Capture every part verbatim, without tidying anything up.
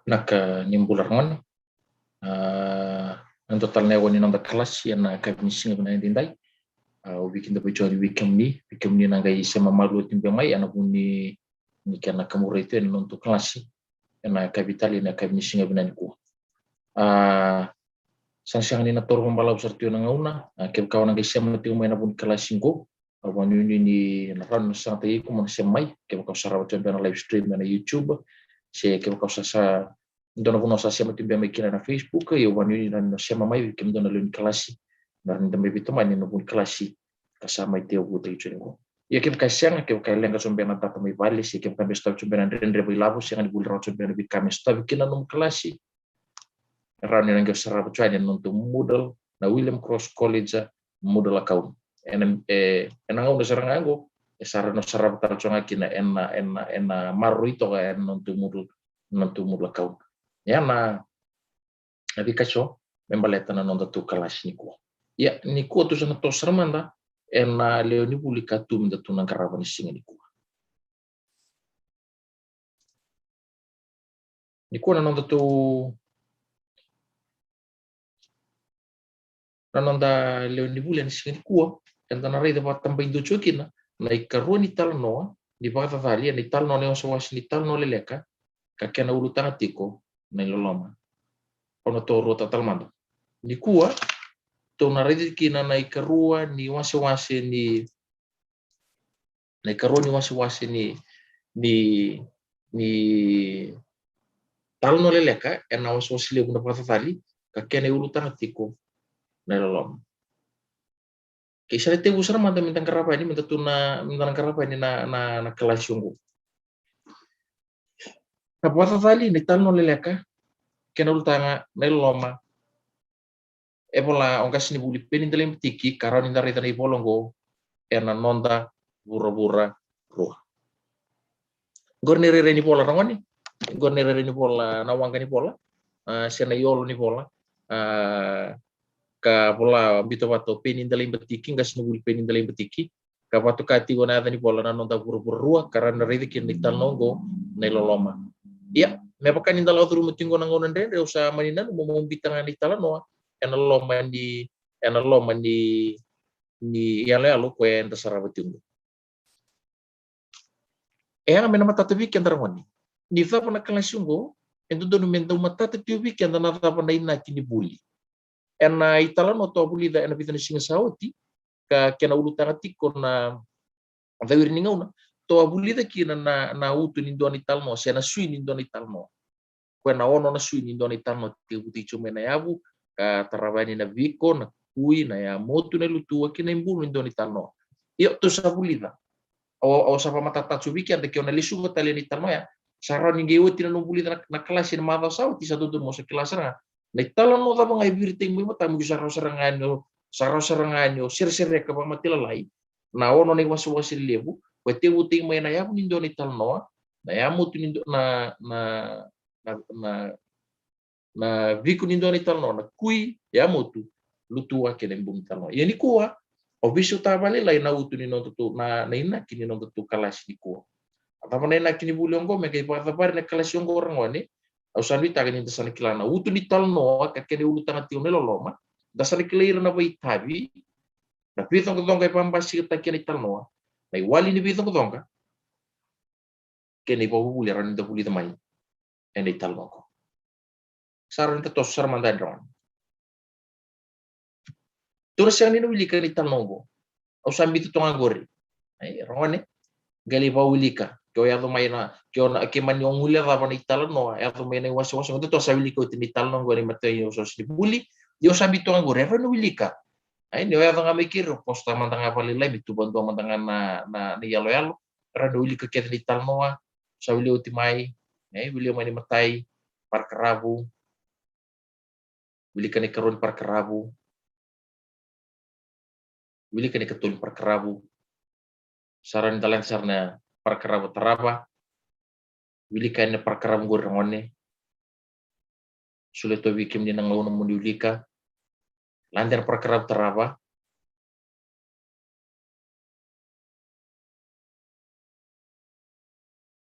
Vinaka ni bula ragone. A, na dua tale na yawa ni noda kalasi ena yakavi ni siga vinaka edaidai. A, au via kidavaki tiko yani vei kemuni, vei kemuni na qai sema malua tiko beka mai ena vuku ni, ni kena kamurai tu ena noda kalasi ena yakavi tale, ena yakavi ni siga vinaka nikua. A, sa na sega ni na toro vakabalavu sara tu ena gauna. A, kevaka o na qai sema tiko mai ena vuku ni kalasi qo, au vakanuinui ni na rawa ni na sagataki iko mo na sema mai, kevaka o sarava tiko beka na live stream ena YouTube, se kevaka o sa, sa dua na vanua o sa sema tiko beka mai kina ena Facebook, ia au vakanuinui ni na sema mai vei kemudou na lewe ni kalasi, na rawa ni da mai veitomani ena vuku ni kalasi ka sa mai tekivutaki tiko yani qo. Ia kevaka e sega, kevaka e leqa tiko beka na data mai vale, se kevaka me sotavi tiko beka na dredre vakailavo, sega ni vuli rawa tiko beka na veika me sotavi kina na nomu kalasi, e rawa ni na qai sarava tiko yani ena nodatou Moodle, na William Cross College Moodle account. Ena, e, ena gauna sara ga qo, e sa rawa ni sarava tale tiko ga kina ena, ena, ena maroroi toka ena nodatou Moodle, nodatou Moodle account. Ia na, na veika eso me baleta na nodatou kalasi nikua. Ia, nikua tou sa na toso sara mada ena lewe ni vuli ka tu me datou na qarava ni siga nikua. Nikua na nodatou, na noda lewe ni vuli ena siga nikua, eda na raica vakatabakidua tiko kina na ikarua ni talanoa ni vakacacali, ena italanoa, na iwasewase ni talanoa leleka, ka kena ulutaga tiko na iloloma. Au na toso ruataka tale mada. Nikua tou na raica kina na ikarua ni wasewase ni, na ikarua ni wasewase ni, ni, ni talanoa leleka, ena wasewase levu na vakacacali, ka kena iulutaga tiko na iloloma. Ke sa na tekivu sara mada me da qarava yani, me datou na, me da na qarava yani na, na, na kalasi oqo. Na vakacacali, na italanoa leleka, kena ulutaga na iloloma, e vola o qasenivuli Peni Delaibatiki, ka rawa ni da raica na ivola oqo ena Noda Vuravura Rua. Qori na irairai ni vola, ragone. Qori na irairai ni vola, na waqa ni vola, a, se na iolo ni vola, a, ka vola, biuta vata o Peni Delaibatiki, qasenivuli Peni Delaibatiki, ka vakatoka tiko na yaca ni vola na Noda Vuravura Rua, ka rawa ni raica kina na italanoa oqo na iloloma. Ia, me vaka ni da lako curuma tiko na gauna dredre, au sa mani nanuma meu biuta ga na italanoa ena loma ni, ena loma ni, ni yaloyalo koya eda sarava tiko. E yaga me na matata vei keda, ragone, ni cava na kalasi oqo, e dodonu me dau matata tiko vei keda na cava na inaki ni vuli. Ena italanoa tou a vulica ena vica na siga sa oti, ka kena ulutaga tiko na cawiri ni gauna, tou a vulica kina na, na utu ni dua na italanoa se na sui ni dua na italanoa. Koya na ono na sui ni dua na italanoa, tekivu tiko mai na yavu, ka tarava yani na viko, na kui, na yamotu, na ilutua kei na ibunu ni dua na italanoa. Io, tou sa vulica. Au, au sa vakamatatataka tiko vei keda ke o na lesuva tale na italanoa ya, sa rawa ni qai oti na nomu vulica na, na kalasi ena macawa sa oti, sa dodonu mo sa kila sara ga na italanoa cava ga e viritaki mai matamu, ke sa rawa sara ga ni o, sa rawa sara ga ni o seresereka vakamatailalai na ono na iwasewase levu, koya e tekivu tiko mai na yavu ni dua na italanoa, na yamotu ni dua, na, na, na, na, na viko ni dua na italanoa, na kui, yamotu, lutua kei na ibunu ni italanoa. Ia nikua, au veisautaka vakalailai na utu ni nodatou, na, na inaki ni nodatou kalasi nikua. A cava na inaki ni vuli oqo, me qai vakacavari na kalasi oqo, ragone, au sa nuitaka ni da sa na kila na utu ni talanoa ka kena iulutaga tiko na iloloma, da sa na kilai ira na vakaitavi, na veicoqacoqa e vakabasikataki ena italanoa, na iwali ni veicoqacoqa, kei na ivakavuvuli e rawa ni da vulica mai ena italanoa oqo. Sa rawa ni da toso sara mada yani, ragone. Tou na sega ni na wilika na italanoa oqo. Au sa biuta toka ga qori. Ai, ragone, qai lai vakawilika. Ke o yaco mai na, ke o na, ke mani o guilecava na italanoa, yaco mai na iwasewase oqo, tou sa wilika oti na italanoa oqo ena imatai ni iwasewase ni vuli. Ia au sa biuta toka ga qori, e rawa ni wilika. Ai, ni o yaco ga mai keri, o post-taka mada ga vakalailai, me tu vakadua mada ga na, na, na iyaloyalo. Rawa ni wilika kece na italanoa, sa wilika oti mai, e, wilika mai na imatai, parakaravu, wilika na ikarua ni parakaravu, wilika na ikatolu ni parakaravu, sa rawa ni da lade sara na parakaravu tarava, wilika na parakaravu qori, ragone. Solia tu vei kemuni na gauna mo ni wilika. Lade na parakaravu tarava.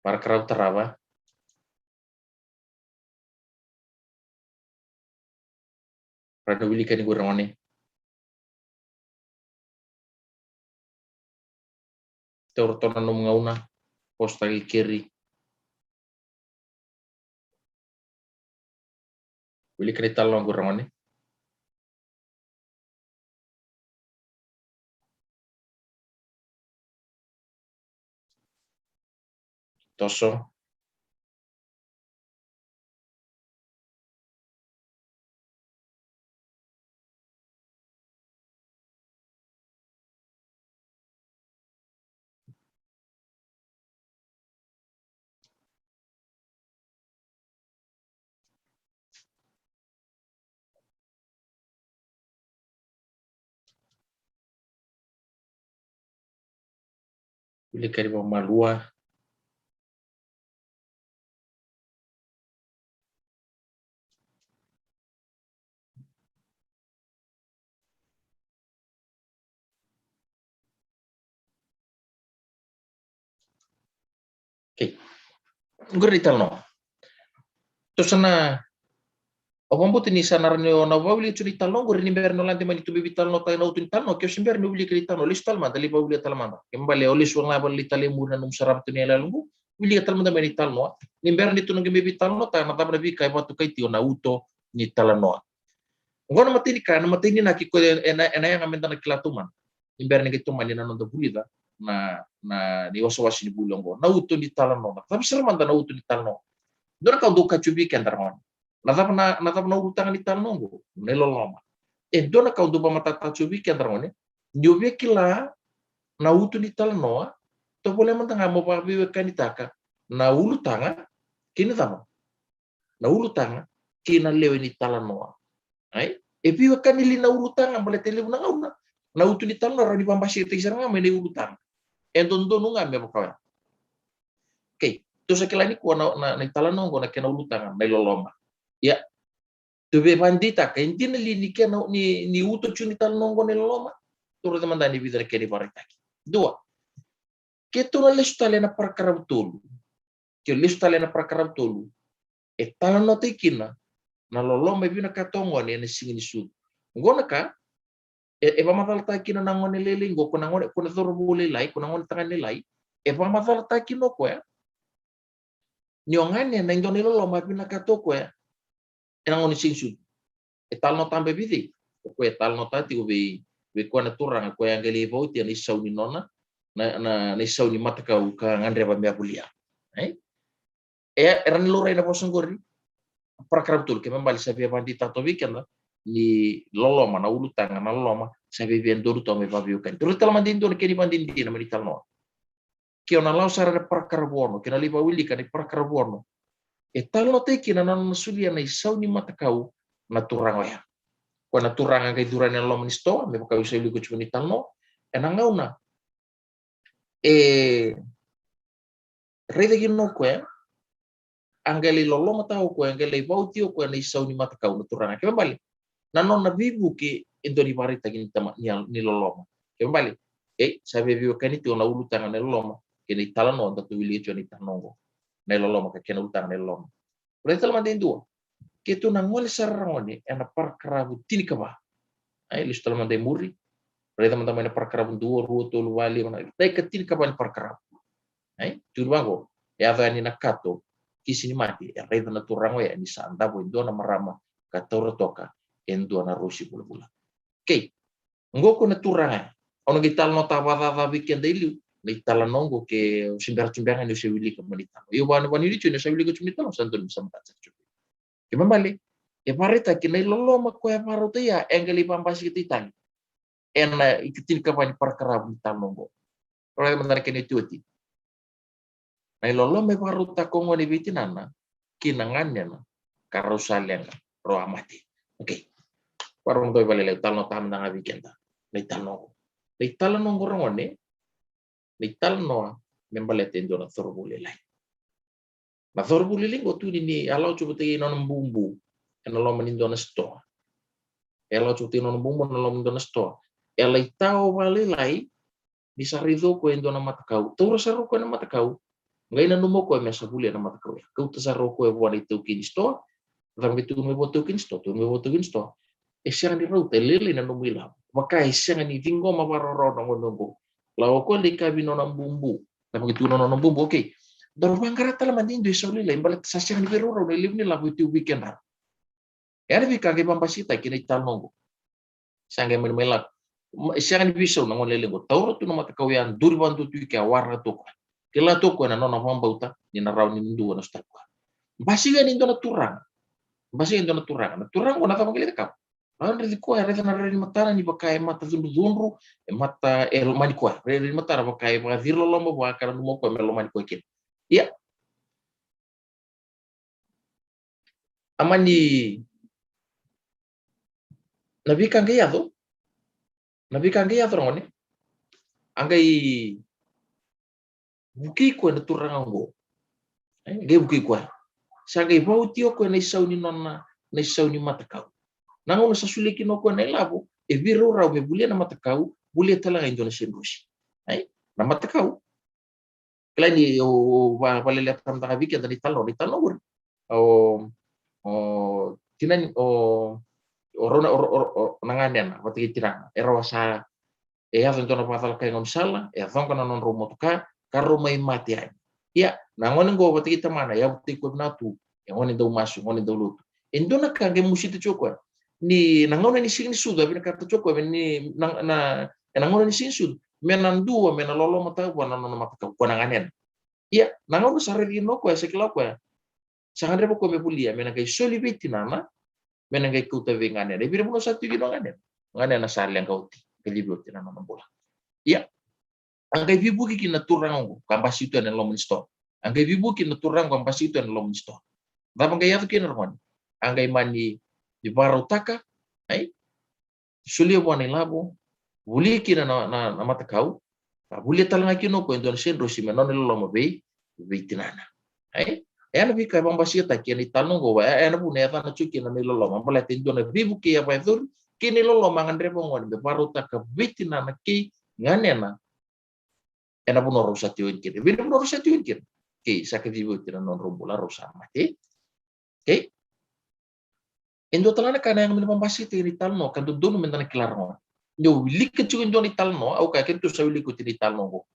Parakaravu tarava. Ra na wilika ni qori ragone. Taura toka na nomu gauna. Post-taka i keri. Wilika na italanoa qo ragone. Toso. Wilika ni vakamalua. Okay. Qori na italanoa. Tou sa na, au vakabauta ni sa na rawa ni o na vakawilika tiko na italanoa qori ni bera ni o lade mai ni tou mai veitalanoataka na uto ni talanoa. Ke o se bera ni o wilika na italanoa, lesu tale mada, lai vakawilika tale mada. Ke bale o lesu ga vale lai tale e muri na nomu sarava tu ni yaloyalo qo, wilika tale mada mai na italanoa. Ni bera ni tou na qai mai veitalanoataka na cava na veika e vakatokai tiko na uto ni talanoa. Oqo na imatai ni ka, na imatai ni inaki ko e, ena, ena yaga meda na kila taumada. Ni bera ni qai tomani na noda vulica na, na, na iwasewase ni vuli oqo. Na uto ni talanoa. Na cava sara mada na uto ni talanoa? Dua na ka au dau kaya tiko vei keda ragone. Na cava na, na cava na ulutaga ni talanoa oqo? Na iloloma. E dua na ka au dau vakamatatataka tiko vei keda ragone. Ni o via kila na uto ni talanoa, tovolea mada ga mo vakaveiwekanitaka na ulutaga kei na cava? Na ulutaga kei na lewe ni talanoa. Ai? E veiwekani li na ulutaga, baleta e levu na gauna na uto ni talanoa rawa ni vakabasikataki sara ga mai na iulutaga. E dodonu ga me vaka oya. Okay, tou sa kila nikua na, na, na italanoa oqo na kena ulutaga na iloloma. Ia, tou via vakadeitaka, e dina li ni kena, ni, ni uto tiko ni talanoa oqo na iloloma? Tou raica mada ni vica na kena ivakaraitaki. Dua, ke tou na lesu tale ena parakaravu tolu. Ke o lesu tale ena parakaravu tolu, e talanoataki kina na loloma e vinakata o gone ena siga ni sucu. Oqo na ka e, e vakamacalataka kina na gone lailai qo, ko na gone, ko na cauravou lailai, ko na gone tagane lailai. E vakamacalataka kina o koya ni o ganena e dua na iloloma e vinakata o koya ena gauna ni siga ni sucu. E talanoataka beka vei cei? O koya e talanoataka tiko vei, vei koya na turaga, koya e qai lai vakaotia na isau ni nona, na, na, na isau ni matakau ka gadreva me a volia. Ai? E, e rawa ni laurai na vosa qori. Parakaravu tolu, kena ibalebale sa via vakadeitaka toka vei keda ni loloma, na ulutaga na loloma, sa via, via donu toka me vakaveiwekani. Tou raica tale mada e dua na kena ivakadinadina mai na italanoa. Ke o na lako sara ena parakaravu ono, ke o na lai vakawilika na iparakaravu ono, e talanoataki kina na nona solia na isau ni matakau na turaga oya. Koya na turaga qai curu yani ena loma ni sitoa, me vaka au sa wilika tiko mai na italanoa. Ena gauna e raica kina o koya, a qai lai lolomataka o koya, a qai lai vakaotia o koya na isau ni matakau na turaga. Kena ibalebale, na nona veivuke e dua na ivakaraitaki ni tama, ni, ni loloma. Kena ibalebale, e, sa via veiwekani tiko na ulutaga na iloloma kei na italanoa datou wilika tiko ena italanoa oqo. Na iloloma ka kena ulutaga na iloloma. Raica tale mada e dua. Keitou na gole sara ragone ena parakaravu tinikava. Ai, lesu tale mada i muri. Raica mada mai na parakaravu dua, rua, tolu, va, lima, na, na ika tinikava ni parakaravu. Ai, tukuni vaqo. E yaco yani na kato, kisi ni mate, e raica na turaga oya ni sa davo e dua na marama ka taura toka e dua na rosi vulavula. Okay. Oqo ko na turaga. Au na qai talanoataka vakacaca vei keda e liu na italanoa oqo, ke o se bera tu beka ga ni o se wilika mai na italanoa. Io, vaka, vaka ni o se wilika tu mai na italanoa, sa dodonu me sa matata tu. Kena ibalebale, e vakaraitaki na iloloma koya e vakarautaki ya, e qai lai vakabasikataki tale ena ika tinikava ni parakaravu ni italanoa oqo. Raica mada na kena iotioti. Na iloloma e vakarautaka o gone vei tinana kei na ganena ka rau sa leqa, rau a mate. Okay. Vakarau mada vakalailai, talanoataka mada ga vei keda na italanoa oqo. Na italanoa oqo ragone, na italanoa me baleta e dua na cauravou lailai. Na cauravou lailai qo, tukuni ni a lako tu vata kei nona bubu ena loma ni dua na sitoa. E lako tu vata kei nona bubu ena loma ni dua na sitoa. E lai tao vakalailai ni sa raica o koya e dua na matakau. Taura sara o koya na matakau. Qai nanuma o koya me sa volia na matakau ya. Kauta sara o koya vua na itaukei ni sitoa. Cava qai tukuna mai vua na itaukei ni sitoa? Tukuna mai vua na itaukei ni sitoa: e sega ni rauta, e lailai na nomu ilavo. Vaka e sega ni ciqoma vakararawa na gone oqo. Lako o koya lai kaya vei nona bubu. Na vakatikina nona bubu, okay. Daru vaqara tale mada e dua e sau lailai, baleta sa sega ni veiraurau na levu ni ilavo e tu vei kedaru. E a na veika qai vabasikataki ena italanoa oqo. Sa qai mani mai lako. E sega ni veisau na gone lailai oqo. Taura tu na matakau ya, duri vakadua tu i ke, a waraka tu o koya. Kila tu o koya na nona vakabauta ni na rawa ni dua na sotava koya. Basika yani e dua na turaga. Basika e dua na turaga. Na turaga oqo na cava qai lai cakava? Raici koya, raica na rairai ni matana ni vaka e mata cudrucudru, e mata e lomani koya. Rairai ni matana vaka e vakaciri loloma vua, ka nanuma o koya me lomani koya kina. Ia. A mani, na veika qai yaco, na veika qai yaco, ragone. A qai vukei koya na turaga oqo. E, qai vukei koya. Sa qai vauti o koya na isau ni nona, na isau ni matakau. Na gauna sa solia kina o koya na ilavo, e veiraurau me volia na matakau, volia tale ga e dua na sedrosi. Ai, na matakau. Kila ni o, o va, valele tale ga vei keda na italanoa, na italanoa qori. O, o, tinani, o, o rau na, o, o, o, na ganena vata kei tinana. E rau a sa, e yaco e dua na vakacalaka e gaunisala, e coqa na nodrau motoka, ka rau mai mate yani. Ia, na gone oqo vata kei tamana, e yavutaki koya vinaka tu, e gone dau masu, gone dau lotu. E dua na ka qai mosita tiko o koya. Ni na gauna ni siga ni sucu, a vinakata tiko o koya, ni na, na, ena gauna ni siga ni sucu, me na dua, me na lolomataka vua na nona matakau, koya na ganena. Ia, na gauna sa raici kina o koya, sa kila o koya. Sa gadreva o koya me volia, me na qai soli vei tinana, me na qai kauta vei ganena. E vei na vanua sa tiko kina o ganena? Ganena sa leqa oti, kacivi oti na nona bula. Ia, a qai veivuke kina na turaga oqo, ka basika tu ena loma ni sitoa. A qai veivuke kina na turaga oqo, ka basika tu ena loma ni sitoa. Cava qai yaco kina, ragone? A qai mani vakarautaka, ai? Solia vua na ilavo, volia kina na, na, na matakau, a volia tale ga kina o koya e dua na sedrosi me nona iloloma vei, vei tinana. Ai? E a na veika e vabasikataki ena italanoa oqo, e, e a na vuna e yacana tiko kina na iloloma, baleta e dua na veivukei e vakayacori kei na iloloma, a gadreva o gone me vakarautaka vei tinana kei ganena ena vanua rau sa tiko yani kina. Vei na vanua rau sa tiko yani kina. Kei sa kacivi oti na nodrau bula, rau sa mate. Okei? E dua tale ga na ka na yaga me na vabasikataki ena italanoa, ka dodonu me da na kila, ragone. Ni o wilika tiko e dua na italanoa, au kaya keitou sa wilika oti na italanoa oqo.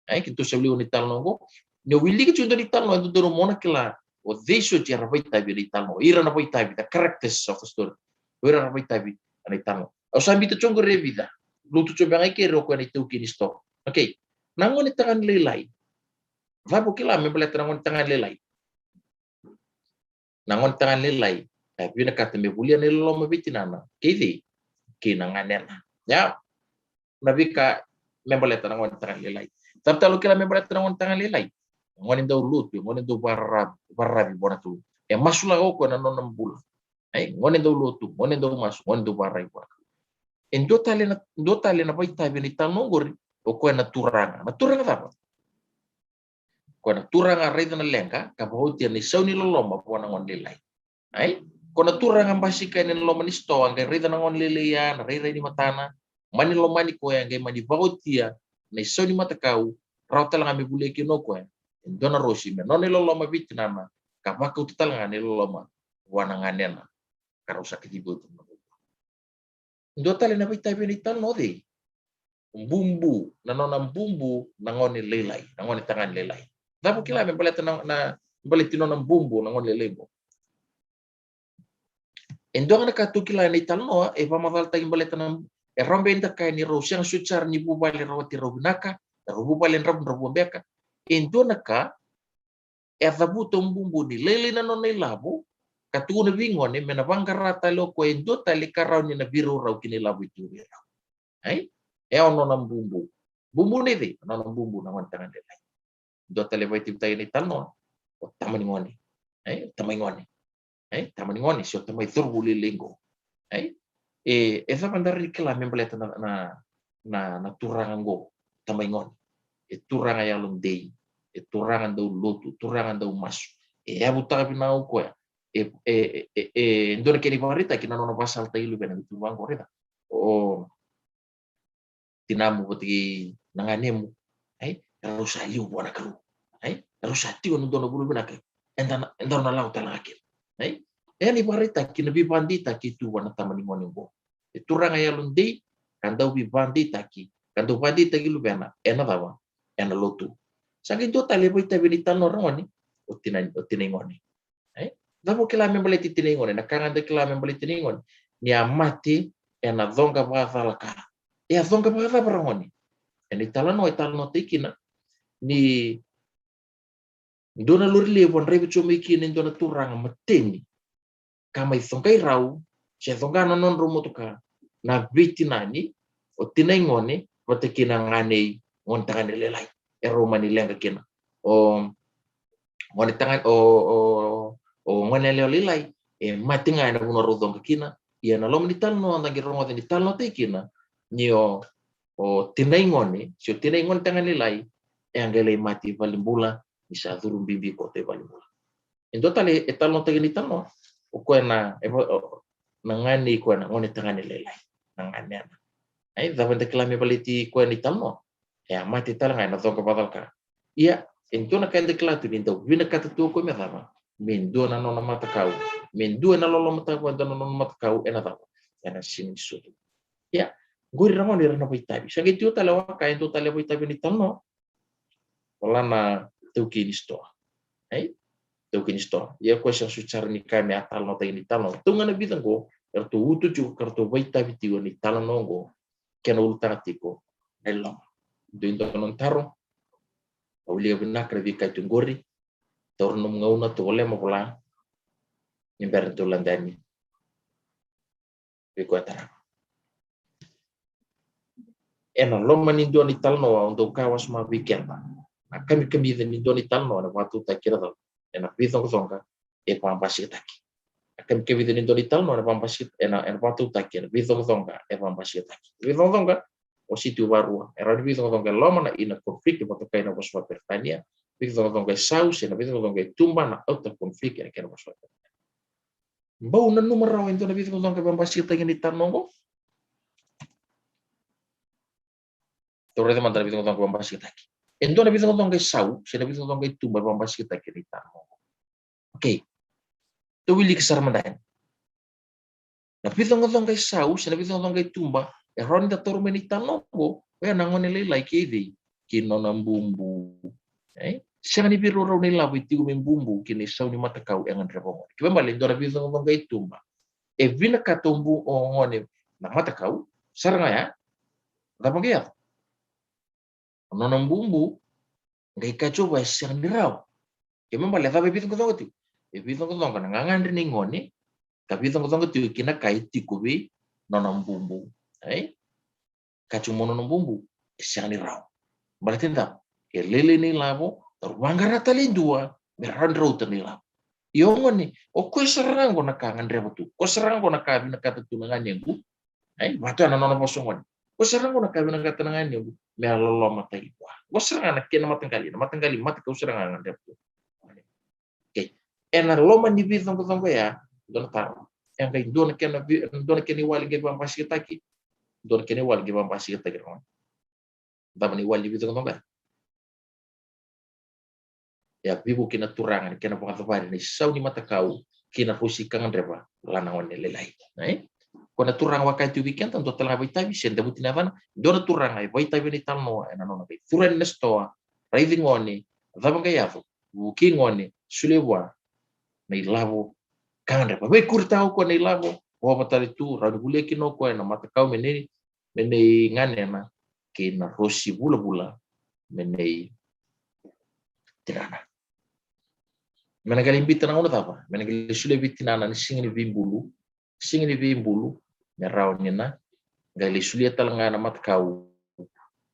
Ai, keitou sa wilika oti na italanoa oqo. Ni o wilika tiko e dua na italanoa, e dodonu mo na kila o cei soti era vakaitavi ena italanoa. Ira na vakaitavi, the characters of the story. O ira era vakaitavi ena italanoa. Au sa biuta tiko qori e vica. Lotu tiko beka ga i keri o koya na itaukei ni sitoa. Okei. Na gone tagane lailai. Cava o kila me baleta na gone tagane lailai? Na gone tagane lailai e vinakata me volia na iloloma vei tinana kei cei? Kei na ganena. Ia, na veika me baleta na gone tagane lailai. Cava tale o kila me baleta na gone tagane lailai? Gone dau lotu, gone dau vakararavi, vakararavi vua na Kalou. E masulaka o koya na nona bula. Ai, gone dau lotu, gone dau masu, gone dau vakararavi vua na Kalou. E dua tale na, dua tale na vakaitavi ena italanoa oqori, o koya na turaga. Na turaga cava? Ko na turaga raica na leqa ka vakaotia na isau ni loloma vua na gone lailai. Ai? Ko na turaga basika ena loma ni sitoa, qai raica na gone lailai ya, na rairai ni matana, mani lomani koya, qai mani vakaotia na isau ni matakau, rawa tale ga me volia kina o koya e dua na rosi me nona iloloma vei tinana, ka vakauta tale ga na iloloma vua na ganena, ka rau sa kacivi oti na nodrau bula. Dua tale na vakaitavi ena italanoa o cei? Bubu, na nona bubu na gone lailai, na gone tagane lailai. Cava o kila me baleta na, na baleti nona bubu na gone lailai qo? E dua ga na ka tou kila ena italanoa e vakamacalataki baleta na, e rawa beka da kaya ni rau sega soti sara ni vuvale rawati rau vinaka, rau vuvale dravudravua beka. E dua na ka e cavuta o bubu ni lailai na nona ilavo, ka tukuna vei gone me na vaqara tale o koya e dua tale ka rawa ni na veiraurau ki na ilavo e tu vei rau. Ai? E o nona bubu. Bubu nei cei? Nona bubu na gone tagane lailai. Dua tale vakaitavitaki ena italanoa o tama ni gone. Ai? O tama i gone. Ai? Tama ni gone se o tama i cauravou lailai qo. Ai? E, e cava da rawa ni kila me baleta na, na, na, na turaga qo, tama i gone? E turaga yalodei, e turaga dau lotu, turaga dau masu. E yavutaka vinaka o koya. E, e, e, e, e dua na kena ivakaraitaki na nona vakasalataki luvena, me tu vaqo, raica. O tinamu vata kei na ganemu, ai, erau sa liu vua na Kalou. Ai, erau sa tiko ena dua na vanua vinaka, eda na, eda na lako tale ga kina. Ai, e na ivakaraitaki na veivakadeitaki e tu vua na tama ni gone qo. E turaga yalodei, ka dau veivakadeitaki, ka dau vakadeitaki luvena ena cava? Ena lotu. Sa qai dua tale e vakaitavi ena italanoa ragone, o tina, o tina i gone. E? Cava o kila me baleti tina i gone? Na ka ga da kila me baleti tina i gone, ni a mate ena coqa vakacalaka. E a coqa vakacava ragone? Ena italanoa e talanoataki kina ni dua na lori levu a draiva tiko mai kina e dua na turaga mateni, ka mai coqai rau, se coqa na nodrau motoka na veitinani, o tina i gone vata kei na ganei, gone tagane lailai. E rau mani leqa kina. O gone tagane, o, o, o gone yalewa lailai e mate ga ena vanua rau coqa kina. Ia na loma ni talanoa da qai rogoca ni talanoataki kina ni o, o tina i gone, se o tina i gone tagane lailai, e a qai lai mate i valenibula, ni sa curu bibi koto i valenibula. E dua tale e talanoataki ena italanoa, o koya na, e va-, o, na ganei koya na gone tagane lailai, na ganena. Ai, cava eda kila me baleti koya ena italanoa? E a mate tale ga ena coqa vakacalaka. Ia, e dua na ka eda kila tu ni dau vinakata tu o koya me cava? Me dua na nona matakau. Me dua ena loloma tale vua e dua na nona matakau ena cava? Ena siga ni sucu. Ia, qori ragone era na vakaitavi. Sa qai tiko tale o Aka, e dua tale e vakaitavi ena italanoa. Vola na taukei ni sitoa. Ai? Taukei ni sitoa. Ia o koya sa sega sara ni kaya me a talanoataki ena italanoa. Ratou ga na vica qo, eratou utu tiko ka ratou vakaitavi tiko ena italanoa qo. Kena ulutaga tiko na loloma. Dua, dua na nona taro. Au wilika vinaka na veika e tu qori. Taura nomu gauna, tovolea mo vola. Ni bera ni tou lade yani vei koya e tarava. Ena loma ni dua na italanoa, au dau kaya wasoma vei keda, na kamikamica ni dua na italanoa ena vakatautaki ena cava? Ena veicoqacoqa e vakabasikataki. Na kamikamica ni dua na italanoa ena vakabasika-, ena, ena vakatautaki ena veicoqacoqa e vakabasikataki. Veicoqacoqa, o siti u varua. E rawa ni veicoqacoqa e loma, na inner conflict, vakatokai na vosa vakaperitania. Veicoqacoqa e sau, se na veicoqacoqa e tuba, na outer conflict, ena kena vosa vakaperitania. Bau nanuma rawa e dua na veicoqacoqa e vakabasikataki ena italanoa qo. Tou raica mada na veicoqacoqa e vakabasikataki. E dua na veicoqacoqa e sau, se na veicoqacoqa e tuba e vakabasikataki ena italanoa qo. Okay. Tou wilika sara mada yani. Na veicoqacoqa e sau, se na veicoqacoqa e tuba, e rawa ni da taura mai na italanoa qo, oya na gone lailai kei cei? Kei nona bubu. E? Sega ni veiraurau na ilavo e tiko mai bubu kei na isau ni matakau e gadreva o gone. Kena ibalebale e dua na veicoqacoqa e tuba. E vinakata o bu-, o gone na matakau, sara ga ya, cava qai yaco? O nona bubu qai kaya tiko vua e sega ni rawa. Kena ibalebale cava e veicoqacoqa tiko? E veicoqacoqa na gagadre nei gone, ka veicoqacoqa tiko kina ka e tiko vei nona bubu. Ai? Kaya tiko mo nona bubu e sega ni rawa. Baleta ni cava? E lailai na ilavo, daru vaqara tale e dua me rawa ni rauta na ilavo. Ia o gone, o koya sara ga qo na ka gadreva tu, o koya sara ga qo na ka vinakata tu na ganequ. Ai, vaka tu ya na nona vosa o gone. O koya sara ga qo na ka vinakata na ganequ, me a lolomataki vua. O koya sara ga na kena mataqali, na mataqali matakau sara ga gadreva tu. Okay. Ena loma ni veicoqacoqa ya, dua na taro. E qai dua na kena vei-, dua na kena iwali qai vakabasikataki. Dua na kena iwali qai vakabasikataki ragone. Cava na iwali ni veicoqacoqa ya? E a veivuke na turaga ena kena vakacavari na isau ni matakau kei na rosi ka gadreva la na gone lailai. Ai? Ko na turaga vaka e tu vei keda, dua tale ga vakaitavi, se davuti na yacana, dua na turaga e vakaitavi ena italanoa, ena nona qai curu yani na sitoa, raici gone, cava qai yaco? Vukei gone, solia vua na ilavo ka gadreva. Veikuritaka o koya na ilavo, ova tale tu, rawa ni volia kina o koya na matakau me nei, me nei ganena, kei na rosi vulavula me nei tinana. Me na qai lai biuta na gauna cava? Me na qai lai solia vei tinana na siga ni veibulu, siga ni veibulu, me rawa ni na qai lai solia tale ga na matakau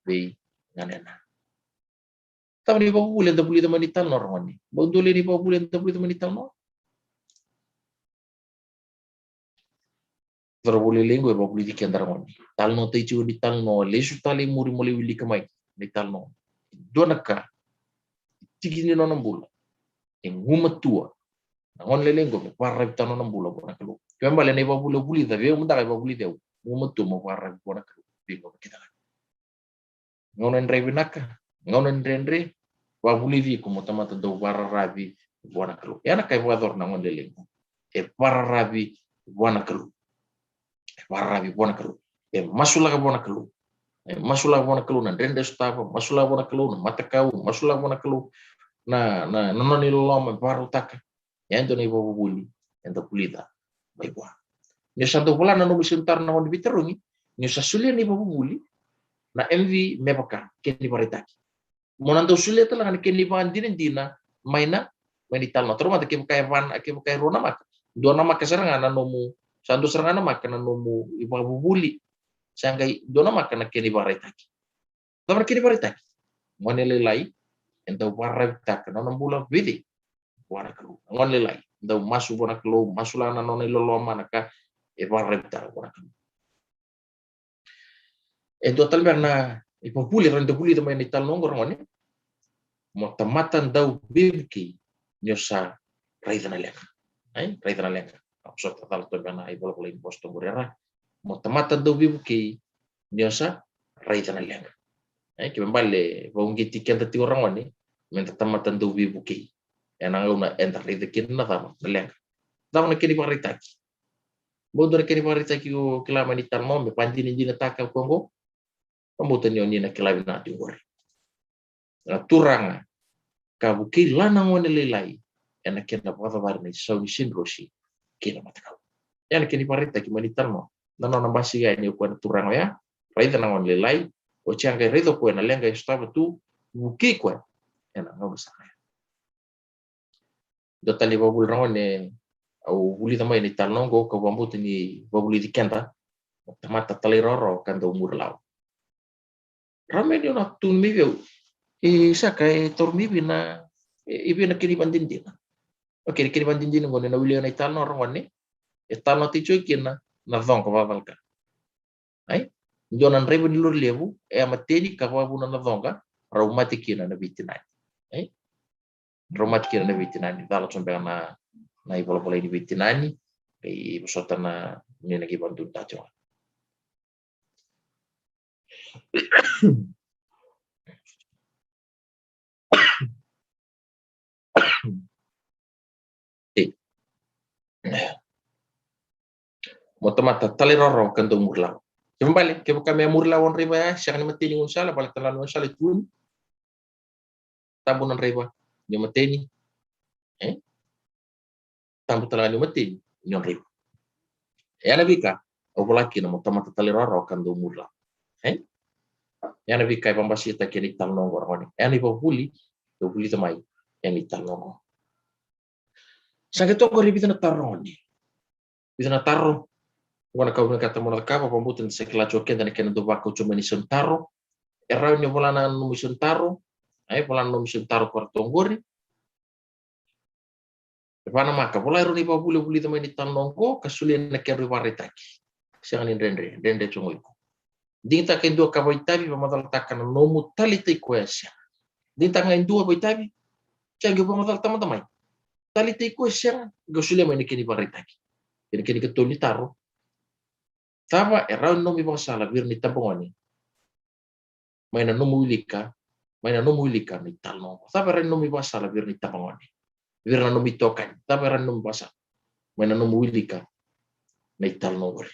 vei ganena. Cava na ivakavuvuli eda vulica mai na italanoa ragone? Bau dua na ivakavuvuli eda vulica mai na italanoa? Cauravou lailai qo e vakavulici keda ragone. Talanoataki tiko na italanoa, lesu tale i muri mo lai wilika mai na italanoa. Dua na ka e tiki ni nona bula, e gumatua. Na gone lailai qo me vakararavi tale na nona bula vua na Kalou. Kena ibalebale na ivakavuvuli au vulica vei au mada ga, ivakavuvuli au, gumatua mo vakararavi vua na Kalou. Vei gauna kece ga. Gauna e drai vinaka, gauna e dredre, vakavulici iko mo tamata dau vakararavi vua na Kalou. Ya na ka e vakayacora na gone lailai qo. E vakararavi vua na Kalou. E vakararavi vua na Kalou. E masulaka vua na Kalou. E masulaka vua na Kalou na dredre e sotava, masulaka vua na Kalou na matakau, masulaka vua na Kalou na, na, na nona iloloma e vakarautaka. E dua na ivakavuvuli eda vulica mai vua. Ni o sa dau vola na nomu isau ni taro na gone veitarogi, ni o sa solia na ivakavuvuli, na M V me vaka, kena ivakaraitaki. Mo na dau solia tale ga na kena ivakadinadina mai na, mai na italanoa. Taura mada kevaka e va na, kevaka e rua na maka. Dua na maka sara ga na nomu, sa dua sara ga na maka na nomu ivakavuvuli. Sa qai dua na maka na kena ivakaraitaki. Cava na kena ivakaraitaki? Gone lailai e dau vakararavitaka na nona bula vei cei? Vua na Kalou. Na gone lailai e dau masu vua na Kalou, masulaka na nona iloloma, na ka e vakararavitaka vua na Kalou. E dua tale beka na ivakavuvuli e rawa ni da vulica mai na italanoa oqo, ragone. Mo tamata dau veivukei ni o sa raica na leqa. Ai, raica na leqa. Au sa cala toka beka na ivalavala ni vosa toka qori, era. Mo tamata dau veivukei ni o sa raica na leqa. Ai, kena ibalebale, vakauqeti keda tiko, ragone, meda tamata dau veivukei ena gauna eda raica kina na cava? Na leqa. Cava na kena ivakaraitaki? Bau dua na kena ivakaraitaki o kila mai na italanoa me vakadinadinataka o koya oqo? Au vakabauta ni o ni na kila vinaka tiko qori. Na turaga ka vukei la na gone lailai ena kena vakacavari na isau ni senirosi kei na matakau. Ia na kena ivakaraitaki mai na italanoa, na nona basika yani o koya na turaga oya, raica na gone lailai, oti ya qai raica o koya na leqa e sotava tu, vukei koya ena gauna sara ya. Dua tale na ivakavuvuli, ragone, au vulica mai na italanoa oqo, kau vakabauta ni vakavulici keda, na tamata talairawarawa ka dau muri lawa. Rawa me ni o na tukuna mai vei au, e, saka, e taura mai vei na, e, e vei na kena ivakadinadina? Okei, na kena ivakadinadina oqo ni na wili au na italanoa, ragone, e talanoataki tiko kina na coqa vakacalaka. Ai? Dua na draiva ni lori levu e a mateni ka vakavuna na coqa, rau mate kina na veitinani. Ai? Rau mate kina na veitinani. Cala tiko beka na, na ivalavala ni veitinani, qai vosota na, ni na qai vakadonutaka tiko ga. Ei. Mo tamata talairawarawa ka dau muri lawa. Kena ibalebale, kevaka me a muri lawa o draiva ya, sega ni mateni gaunisala, vale tale ga na gaunisala e tu. Tabu na draiva ni o mateni. E? Tabu tale ga ni o mateni ni o draiva. E ya na veika au vola kina mo tamata talairawarawa ka dau muri lawa. E? E ya na veika e vakabasikataki ena italanoa oqo, ragone. E ya na ivakavuvuli e vulica mai ena italanoa oqo. Sa qai toka qori e vica na taro, ragone. Vica na taro. Oqo na ka au vinakata mo na cakava, vakabauta ni sa kila tiko o keda na kena dau vakau tiko mai na isau ni taro. E rawa ni o vola na nomu isau ni taro. Ai, vola na nomu isau ni taro ko ra toka qori. E va na maka, vola e rua na ivakavuvuli e vulica mai na italanoa oqo ka solia na kedrau ivakaraitaki. Sega ni dredre, dredre tiko o iko. Digitaka e dua ka vakaitavi, vakamacalataka na nomu taleitaki koya se sega. Digitaka ga e dua, vakaitavi, sa qai vakamacalataka mada mai. Taleitaki koya se sega, qai solia mai na kena ivakaraitaki. Kena, kena ikatolu ni taro. Cava e rawa ni nomu ivakasala vei ira na itabagone mai na nomu wilika, mai na nomu wilika na italanoa oqo? Cava e rawa ni nomu ivakasala vei ira na itabagone, vei ira na nomu itokani? Cava e rawa ni nomu ivakasala mai na nomu wilika na italanoa oqori?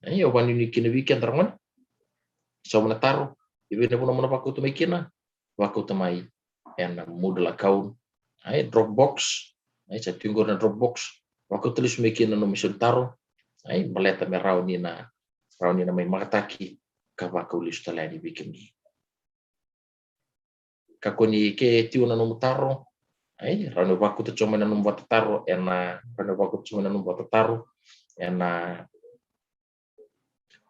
Ai, au vakanuinui kina vei keda, ragone. Sauma na taro, e vei na vanua mo na vakauta mai kina? Vakauta mai ena Moodle account. Ai, Dropbox. Ai, sa tu qori na Dropbox. Vakauta lesu mai kina na nomu isau ni taro. Ai, baleta me rawa ni na, rawa ni na mai makataki ka vakau lesu tale yani vei kemuni. Kakua ni ke tiko na nomu taro. Ai, rawa ni vakauta tiko mai na nomu vakatataro ena, rawa ni vakauta tiko mai na nomu vakatataro ena,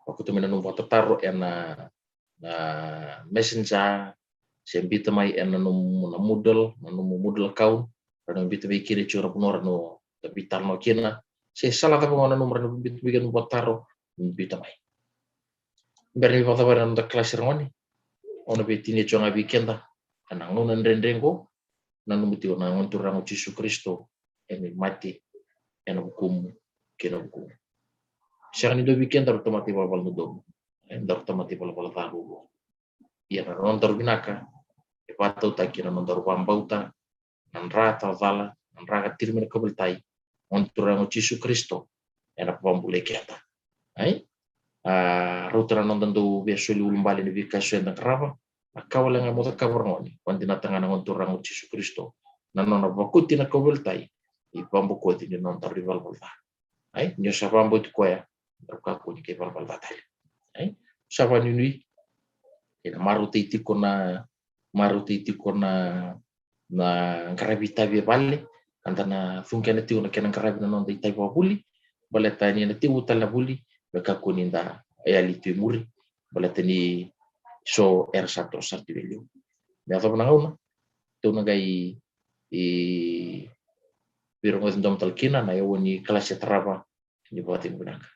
vakauta mai na nomu vakatataro ena, na Messenger, se biuta mai ena nomu, na Moodle, na nomu Moodle account. Rawa ni biuta mai kina, tiko na vanua rawa ni da veitalanoa kina. Se sala cava ga na nomu, rawa ni biuta mai kina nomu vakatataro, biuta mai. Bera ni vakacavari na noda kalasi, ragone, au na veitinia tiko ga vei keda ena gauna dredre oqo. Nanuma tiko na Gone Turaga o Jisu Karisito e mai mate ena vukumu kei na vukuqu. Sega ni dua vei keda daru tamata ivalavala dodonu, e, daru tamata ivalavala ca ruarua. Ia na nodaru vinaka e vakatautaki ena nodaru vakabauta na dra tawacala, na dra ka tiri mai na kauveilatai, Gone Turaga o Jisu Karisito, ena vakabulai keda. Ai? A, rauta na noda dau via soli ulubale ni veika eso eda qarava. A ka wale ga mo cakava, ragone, vakadinata ga na Gone Turaga o Jisu Karisito, na nona vakoti na kauveilatai, e vakabokoci ni noda rui valavala ca. Ai, ni o sa vakabauti koya, daru kakua ni kai valavala ca tale. Ai, sa vakanuinui. Ena marautaki tiko na, marautaki tiko na, na qaravi itavi e vale, ka da na cuqena tiko na kena qaravi na noda itavi vakavuli, baleta ni na tiko tale na vuli, me kakua ni da yali tu i muri, baleta ni so era sa toso sara tu e liu. Me yacova na gauna, tou na qai, e, veirogoci domo tale kina na yaua ni kalasi e tarava. Ni vakacegu vinaka.